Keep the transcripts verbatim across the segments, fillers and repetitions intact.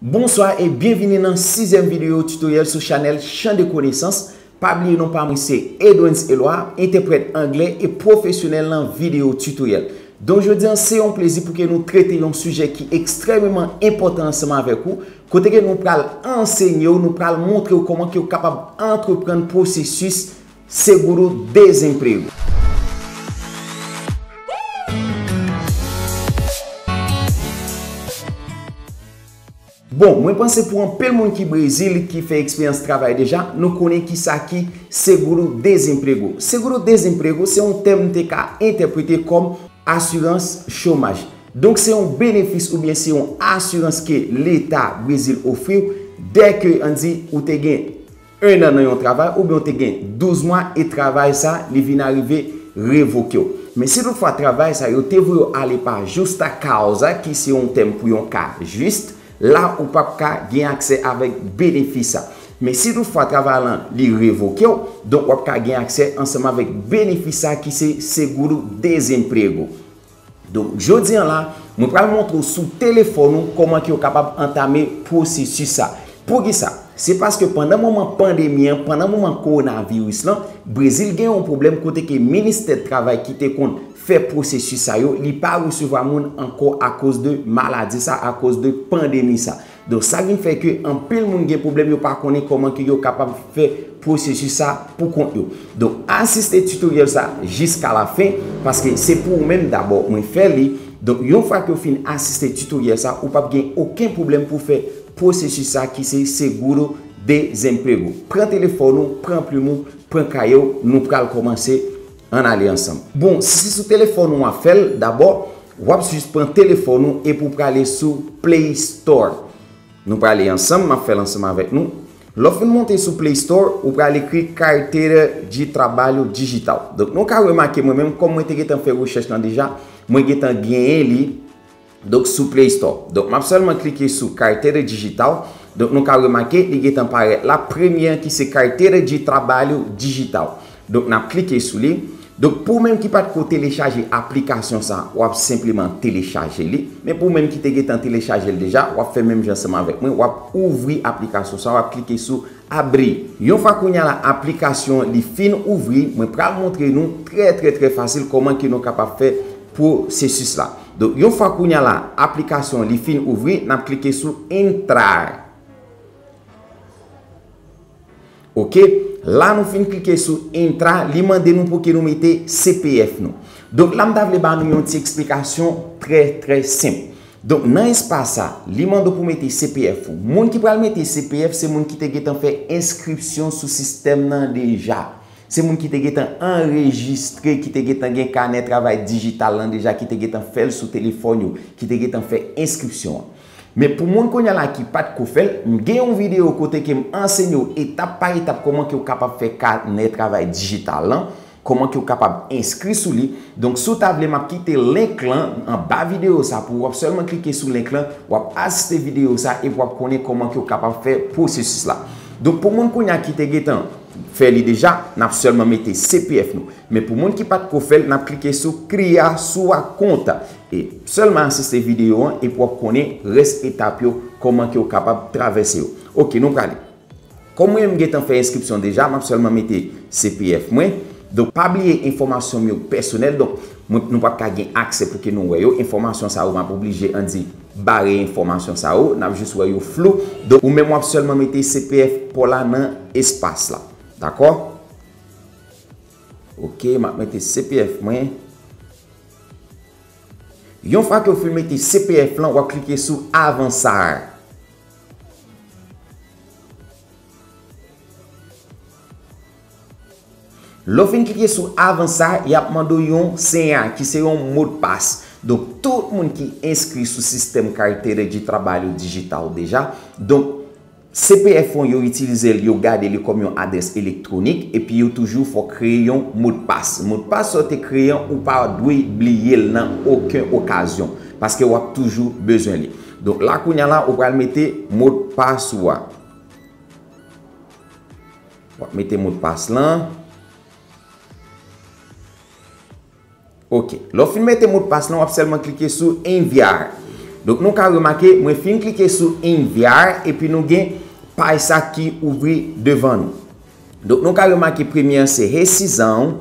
Bonswa e byenvini nan sizyèm videyo titoryèl sou chanèl Chan de Konesans. Pa bliye non pa mwen se Edwens Eloi, entèprèt anglè e pwofesyonèl nan videyo titoryèl. Donk jodi a se yon plezi pou ke nou trete yon sijè ki ekstrèmeman enpòtan ansanm avèk ou, kote ke nou pral ansenye w, nou pral montre w kòman ke w kapab antreprann pwosesis seguro-desemprego. Bon, mwen panse pou anpil moun ki Brezil ki fè eksperyans travay deja, nou konnen kisa ki seguro-desemprego. Seguro-desemprego se yon tèm m te ka entèprete kòm asirans chomaj. Donk se yon benefis oubyen se yon asirans ke Leta Brezil ofri w dèke, ann di, ou te gen en an nan yon travay oubyen w te gen douz mwa e travay sa li vin arive revoke w. Men si toutfwa travay sa yo te voye w ale pa justa causa, ki se yon tèm pou yon ka jis, la ou p ap ka gen aksè avèk benefis sa. Men si toutfwa travay lan li revoke w, donk w ap ka gen aksè ansanm avèk benefis sa ki se seguro-desemprego. Donk jodi a la, mwen pral montre w sou telefòn ou kòman ke w kapab antame pwosesis sa. Poukisa? Se paske pandan moman pandemi an, pandan moman kowonaviris lan, Brezil gen yon pwoblèm kote ke ministè travay ki te konn fè pwosesis sa yo, li pa resevwa moun ankò akoz de maladi sa, akoz de pandemi sa. Donk sa vin fè ke anpil moun gen pwoblèm, yo pa konnen kòman ke yo kapab fè pwosesis sa pou kont yo. Donk asiste titoryèl sa jiska la fen, paske se pou ou menm dabò mwen fè li. Donk yon fwa ke w fin asiste titoryèl sa, ou p ap gen okenn pwoblèm pou fè pwosesis sa ki se seguro-desemprego. Pran telefòn ou, pran plim ou, pran kaye w, nou pral kòmanse. Ann ale ansanm. Bon, si se sou telefòn ou w ap fè l, dabò, w ap jis pran telefòn ou epi w prale sou Play Store. Nou prale ansanm, m ap fè l ansanm avèk nou. Lè w fin monte sou Play Store, ou pral ekri Carteira de Trabalho Digital. Donk nou ka remake mwen menm, kòm mwen te gentan fè rechèch lan deja, mwen gentan genyen li, donk sou Play Store. Donk m ap sèlman klike sou Carteira Digital. Donk nou ka remake li gentan parèt la, premye an ki se Carteira de Trabalho Digital. Donk n ap klike sou li. Donk pou ou menm ki pa t ko telechaje aplikasyon sa, w ap senpleman telechaje li. Men pou ou menm ki te gentan telechaje l deja, w ap fè menm jan ansanm avèk mwen, w ap ouvri aplikasyon sa, w ap klike sou abrir. Yon fwa kounye a la aplikasyon li fin ouvri, mwen pral montre nou trè trè trè fasil kòman ke nou kapab fè pwosesis la. Donk yon fwa kounye a la aplikasyon li fin ouvri, n ap klike sou entrar. Ok, la nou fin klike sou entrar, li mande nou pou ke nou mete C P F nou. Donk la m ta vle ba nou yon ti eksplikasyon trè trè senp. Donk nan espas sa, li mande w pou mete C P F ou. Moun ki pral mete C P F se moun ki te gentan fè enskripsyon sou sistèm nan deja. Se moun ki te gentan anrejistre, ki te gentan gen kanè travay dijital lan deja, ki te gentan fè l sou telefòn yo, ki te gentan fè enskripsyon an. Men pou moun kounye a la ki pa t ko fè l, m gen yon videyo kote ke m ansenye w etap pa etap kòman ke w kapab fè kanè travay dijital lan, kòman ke w kapab enskri sou li. Donk si w ta vle, m ap kite link lan anba videyo sa pou w ap sèlman klike sou link lan, w ap asiste videyo sa epi w ap konnen kòman ke w kapab fè pwosesis la. Donk pou moun kounye a ki te gentan fè li deja, n ap sèlman mete C P F nou. Men pou moun ki pa t ko fè l, n ap klike sou Cria Sua Conta. E sèlman asiste videyo an epi w ap konnen rès etap yo, kòman ke w kapab travèse yo. Ok, nou prale. Kòm mwen menm m gentan fè enskripsyon deja, m ap sèlman mete C P F mwen. Donk pa bliye enfòmasyon m yo pèsonèl. Donk mwen, nou p ap ka gen aksè pou ke nou wè yo. Enfòmasyon sa yo, m ap oblije, ann di, bare enfòmasyon sa yo. N ap jis wè yo flou. Donk ou menm w ap sèlman mete C P F pa w la nan espas la. Dakò? Ok, m ap mete C P F mwen. Yon fwa ke w fin mete C P F lan, w ap klike sou Avançar. Lè w fin klike sou Avançar, y ap mande w yon senha, ki se yon modpas. Donk tout moun ki enskri sou sistèm Carteira de Trabalho Digital deja, donk C P F ou yo itilize l, yo gade li kòm yon adrès elektwonik, epi yo toujou fè w kreye yon modpas. Modpas sa w te kreye an, ou pa dwe bliye l nan okenn okazyon, paske w ap toujou bezwen li. Donk la kounye a la, ou pral mete modpas ou a. W ap mete modpas lan. Ok. Lè w fin mete modpas lan, w ap sèlman klike sou enviar. Donk, nou ka remake, mwen fin klike sou enviar, epi nou gen paj sa ki ouvri devan nou. Donk, nou ka remake premye an se rescisão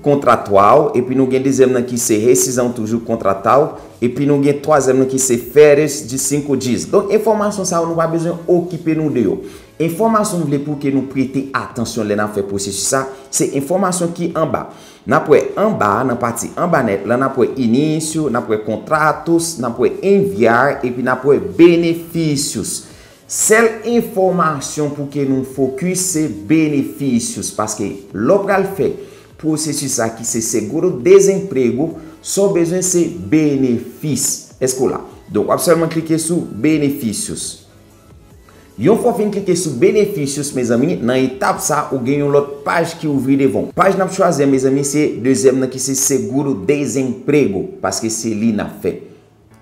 contratual, epi nou gen dezyèm nan ki se rescisão toujours contratual, epi nou gen twazyèm nan ki se férias de cinco dias. Donk, enfòmasyon sa yo, nou pa bezwen okipe nou de yo. Enfòmasyon m vle pou ke nou prete atansyon lè n ap fè pwosesis sa, se enfòmasyon ki anba. N ap wè anba, nan pati anba nèt la, n ap wè início, n ap wè contratos, n ap wè enviar, epi n ap wè benefícios. Sèl enfòmasyon pou ke nou fokis se benefícios, paske lè w pral fè pwosesis sa ki se seguro desemprego, sa w bezwen se benefis. Èske w la? Donk, w ap sèlman klike sou benefícios. Yon fwa w fin klike sou benefícios, mezanmi, nan etap sa, ou gen yon lòt paj ki ouvri devan w. Paj n ap chwazi an, mezanmi, se dezyèm nan ki se seguro desemprego, paske se li n ap fè.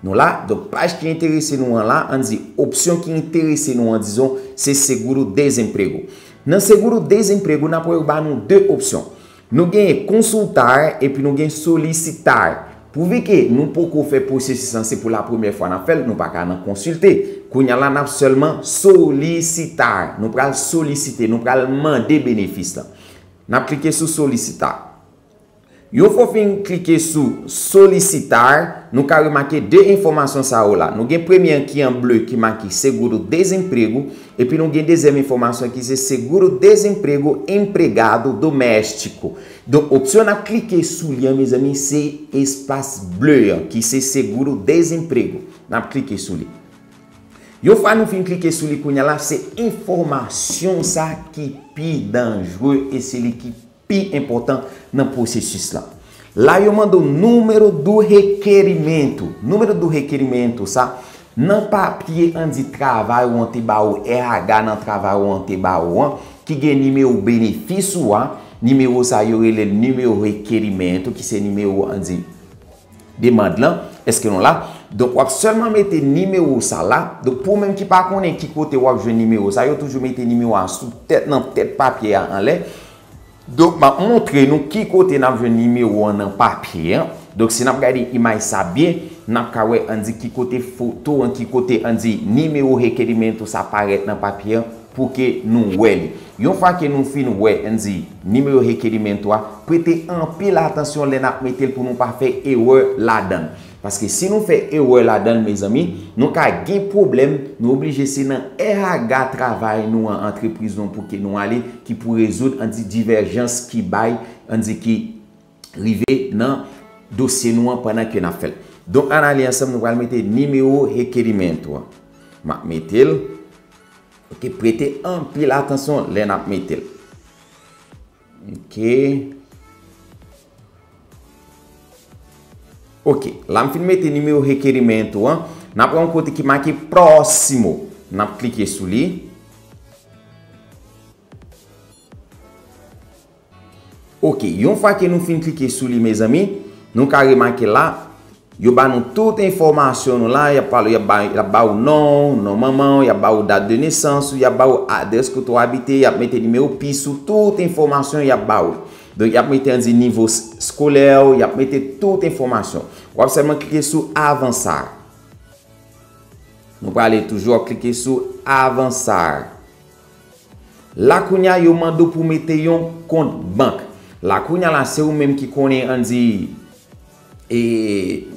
Nou la, donk paj ki enterese nou an la, ann di, opsyon ki enterese nou an, dizon, se seguro desemprego. Nan seguro desemprego, n ap wè yo ba nou de opsyon. Nou genyen consultar epi nou gen solicitar. Pouvi ke nou poko fè pwosesis lan, se pou la premyè fwa n ap fè l, nou pa ka nan konsilte. Kounye a la, n ap sèlman solicitar. Nou pral solisite, nou pral mande benefis lan. N ap klike sou solicitar. Yon fwa w fin klike sou solicitar, nou ka remake de enfòmasyon sa yo la. Nou gen premye an ki an ble ki make seguro desemprego, epi nou gen dezyèm enfòmasyon ki se seguro desemprego empregado doméstico. Donk, opsyon n ap klike sou li an, mezanmi, se espas ble an, ki se seguro desemprego. N ap klike sou li. Yon fwa nou fin klike sou li kounye a la, se enfòmasyon sa ki pi danjre e se li ki pi enpòtan nan pwosesis lan. La yo mande w número do requerimento. Número do requerimento sa, nan papye ann di travay ou an te ba ou, R H nan travay ou an te ba ou an, ki gen nimewo benefis ou a, nimewo sa yo rele l nimewo requerimento, ki se nimewo ann di demann lan, èske nou la? Donk, w ap sèlman mete nimewo sa la. Donk, pou ou menm ki pa konnen ki kote w ap jwenn nimewo sa, yo toujou mete nimewo a sou tèt, nan tèt papye a anlè. Donk, m ap montre nou ki kote n ap jwenn nimewo an nan papye an. Donk, si n ap gade imaj sa byen, n ap ka wè, ann di, ki kote foto an, ki kote, ann di, nimewo requerimento sa parèt nan papye an pou ke nou wè li. Yon fwa ke nou fin wè, ann di, nimewo requerimento a, prete anpil atansyon lè n ap mete l pou nou pa fè erè ladan l. Paske si nou fè erè ladan l, mezanmi, nou ka gen pwoblèm, nou oblije se nan R H travay nou an, antrepriz nou an pou ke nou ale, ki pou rezoud, ann di, divèjans ki bay, ann di, ki rive nan dosye nou an pandan ke n ap fè l. Donk, ann ale ansanm, nou pral mete nimewo requerimento an. M ap mete l. Ok, prete anpil atansyon lè n ap mete l. Ok. Ok, la m fin mete nimewo requerimento an. N ap wè yon kote ki make próximo. N ap klike sou li. Ok, yon fwa ke nou fin klike sou li, mezanmi, nou ka remake la, yo ba nou tout enfòmasyon nou la, y ap pale, y ap ba, y ap ba ou non, non manman w, y ap ba ou dat de nesans ou, y ap ba ou adrès kote w abite, y ap mete nimewo pis ou, tout enfòmasyon y ap ba ou. Donk, y ap mete ann di nivo s-, eskolè w, y ap mete tout enfòmasyon. W ap sèlman klike sou avansa. Nou prale toujou, w ap klike sou avansa. La kounye a, yo mande w pou mete yon kont bank. La kounye a la, se ou menm ki konnen, ann di, e,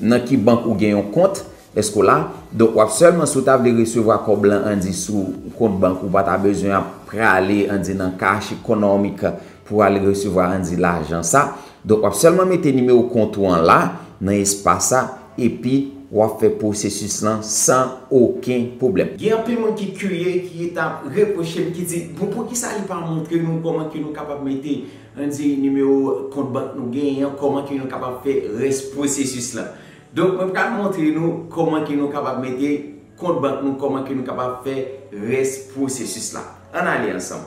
nan ki bank ou gen yon kont, èske w la? Donk, w ap sèlman, si w ta vle resevwa kòb lan, ann di, sou kont bank, ou pa ta bezwen ap prale, ann di, nan Caixa Econômica pou al resevwa, ann di, lajan sa. Donk, w ap sèlman mete nimewo kont ou an la, nan espas sa, epi w ap fè pwosesis lan san okenn pwoblèm. Gen anpil moun ki kirye, ki t ap repwoche m, ki di, "Bon, poukisa li pa montre nou kòman ke nou kapab mete, ann di, nimewo kont bank nou genyen an, kòman ke nou kapab fè rès pwosesis lan?" Donk, mwen pral montre nou kòman ke nou kapab mete kont bank nou, kòman ke nou kapab fè rès pwosesis la. Ann ale ansanm.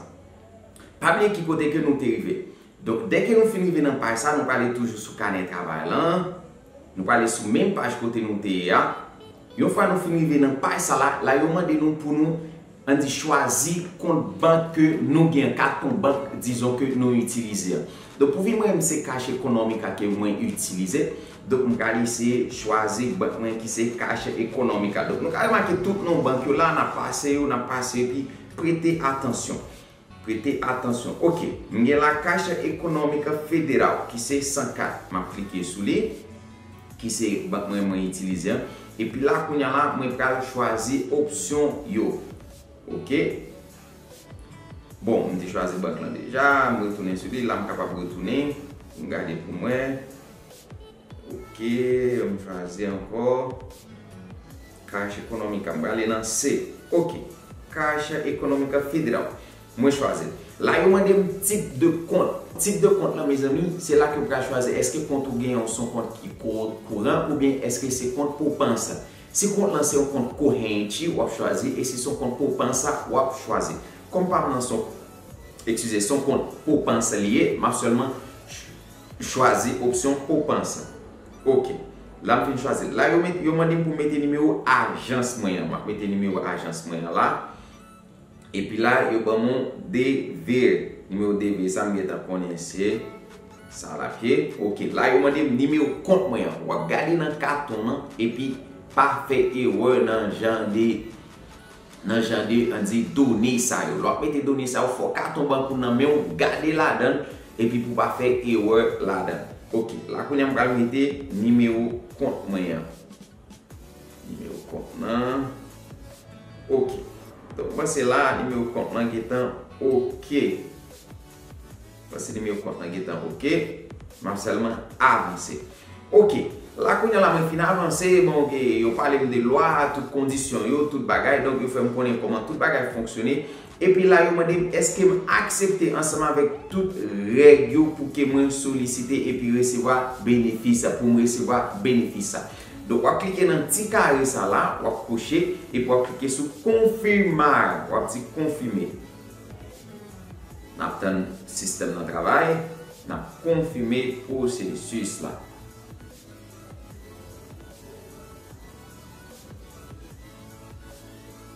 Pa bliye ki kote ke nou te rive. Donk, dèke nou fin rive nan paj sa, nou prale toujou sou kanè travay lan. Nou prale sou menm paj kote nou te ye a. Yon fwa nou fin rive nan paj sa la, la yo mande nou pou nou Ann di chwazi kont bank ke nou gen, kat kont bank, dizon, ke nou itilize an. Donk, pou vi mwen, se Caixa Econômica ke mwen itilize. Donk, m pral eseye chwazi bank mwen ki se Caixa Econômica. Donk, nou ka remake tout non bank yo la, n ap pase yo, n ap pase, epi prete atansyon. Prete atansyon. Ok, m gen la Caixa Econômica Federal, ki se san kat. M ap klike sou li, ki se bank mwen, mwen itilize an. Epi la, kounye a la, mwen pral chwazi opsyon yo. Ok. Bon, m te chwazi bank lan deja, m retounen sou li, la m kapab retounen, m gade pou mwen. Ok, m chwazi ankò. Caixa Econômica, m prale nan C. Ok, Caixa Econômica Federal. Mwen chwazi. La, yo mande m tip de kont. Tip de kont lan, mezanmi, se la ke w pral chwazi. Èske kont ou genyen se yon kont ki kou-, kouran oubyen èske se kont poupansa? Si kont lan se yon kont corrente, w ap chwazi, e si se yon kont poupansa, w ap chwazi. Kòm pa m nan se yon, eskize, se yon kont poupansa li ye, m ap sèlman ch-, chwazi opsyon poupansa. Ok. La, m fin chwazi. La, yo met, yo mande m pou mete nimewo ajans mwen an. M ap mete nimewo ajans mwen an la. Epi la, yo ban m yon D V. Nimewo D V sa, m gentan konnen se sa l ap ye. Ok, la, yo mande m nimewo kont mwen an. W ap gade nan katon an, epi pa fè erè nan jan de, nan jan de, ann di, done sa yo. Lè w ap mete done sa yo, fò katon bank ou nan men w, gade ladan l, epi pou w pa fè erè ladan l. Ok, la, kounye a, m pral mete nimewo kont mwen an. Nimewo kont lan. Ok. Donk, m panse la, nimewo kont lan gentan ok. M panse nimewo kont lan gentan ok. M ap sèlman avanse. Ok. La, kounye a la, mwen fin avanse. Bon, ok, yo pale m de lwa, tout kondisyon yo, tout bagay. Donk, yo fè m konnen kòman tout bagay fonksyone. Epi la, yo mande m, èske m aksepte ansanm avèk tout règ yo pou ke mwen solisite epi resevwa benefis sa, pou m resevwa benefis sa. Donk, w ap klike nan ti kare sa la, w ap koche, epi w ap klike sou konfime, w ap di konfime. N ap tann sistèm nan travay, n ap konfime pwosesis la.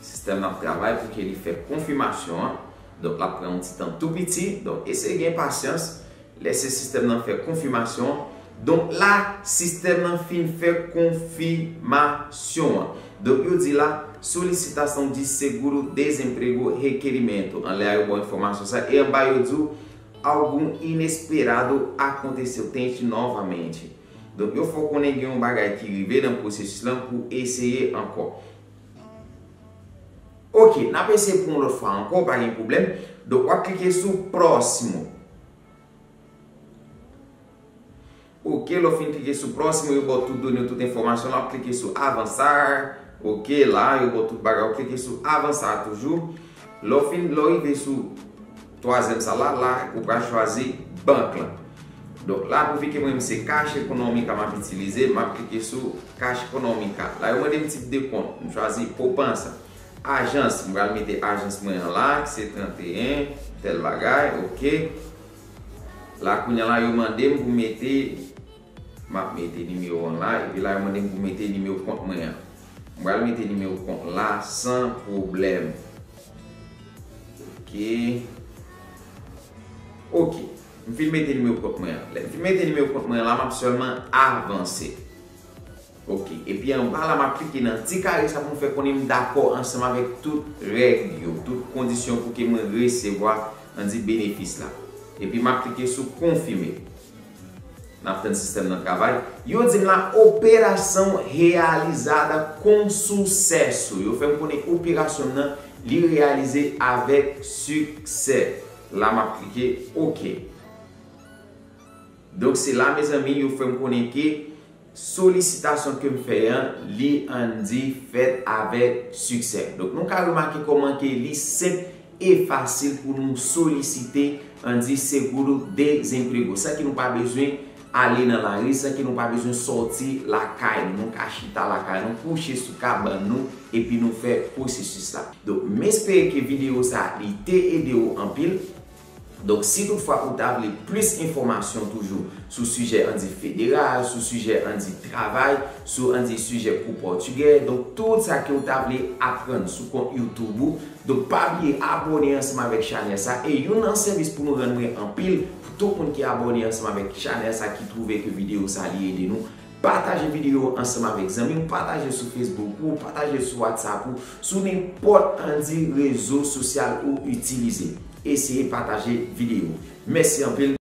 Sistèm nan ap travay pou ke li fè konfimasyon an. Donk, l ap pran yon ti tan tou piti. Donk, eseye gen pasyans. Lè se sistèm nan fè konfimasyon an. Donk, la, sistèm nan fin fè konfimasyon an. Donk, yo di la, solicitação de seguro-desemprego requerimento. Anlè a, yo ba w enfòmasyon sa. E anba, yo di w, algum inesperado aconteceu, tente novamente. Donk, yo fè w konnen gen yon bagay ki rive nan pwosesis lan pou eseye ankò. Ok, n ap eseye pou yon lòt fwa ankò, pa gen pwoblèm. Donk, w ap klike sou próximo. Ok, lè w fin klike sou próximo, yo ba w tout done, tout enfòmasyon la, w ap klike sou avançar. Ok, la, yo ba w tout bagay, w ap klike sou avançar toujou. Lè w fin, lè w rive sou twazyèm sa la, la, ou pral chwazi bank lan. Donk, la, pou vi ke mwen, se Caixa Econômica m ap itilize, m ap klike sou Caixa Econômica. La, yo mande m tip de kont, m chwazi poupansa. Ajans, m pral mete ajans mwen an la, ki se trannteyen, tèl bagay, ok. La, kounye a la, yo mande m pou mete, m ap mete nimewo an la, epi la, yo mande m pou mete nimewo kont mwen an. M pral mete nimewo kont la san pwoblèm. Ok. Ok. M fin mete nimewo kont mwen an. Lè m fin mete nimewo kont mwen an la, m ap sèlman avanse. Ok. Epi anba la, m ap klike nan ti kare sa pou m fè konnen m dakò ansanm avèk tout règ yo, tout kondisyon pou ke mwen resevwa, ann di, benefis la. Epi m ap klike sou konfime. N ap tann sistèm nan travay. Yo di m la, operação realizada com sucesso. Yo fè m konnen operasyon m nan, li reyalize avèk siksè. La, m ap klike ok. Donk, se la, mezanmi, yo fè m konnen ke solisitasyon ke m fè an, li, ann di, fèt avèk siksè. Donk, nou ka remake kòman ke li senp e fasil pou nou solisite, ann di, seguro-desemprego, san ke nou pa bezwen ale nan lari, san ke nou pa bezwen sòti lakay nou. Nou ka chita lakay nou, kouche sou kabann nou, epi nou fè pwosesis la. Donk, m espere ke videyo sa a, li te ede w anpil. Donk, si toutfwa ou ta vle plis enfòmasyon toujou sou sijè, ann di, federal, sou sijè, ann di, travay, sou, ann di, sijè kou pòtigè, donk tout sa ke ou ta vle aprann sou kont YouTube ou, donk pa bliye abòne ansanm avèk chanèl sa. E youn nan sèvis pou nou rann mwen anpil, pou tout moun ki abòne ansanm avèk chanèl sa, ki twouve ke videyo sa li ede nou, pataje videyo ansanm avèk zanmi w, pataje sou Facebook ou, pataje sou WhatsApp ou, sou nenpòt, ann di, rezo sosyal ou itilize. Eseye pataje videyo. Mèsi anpil.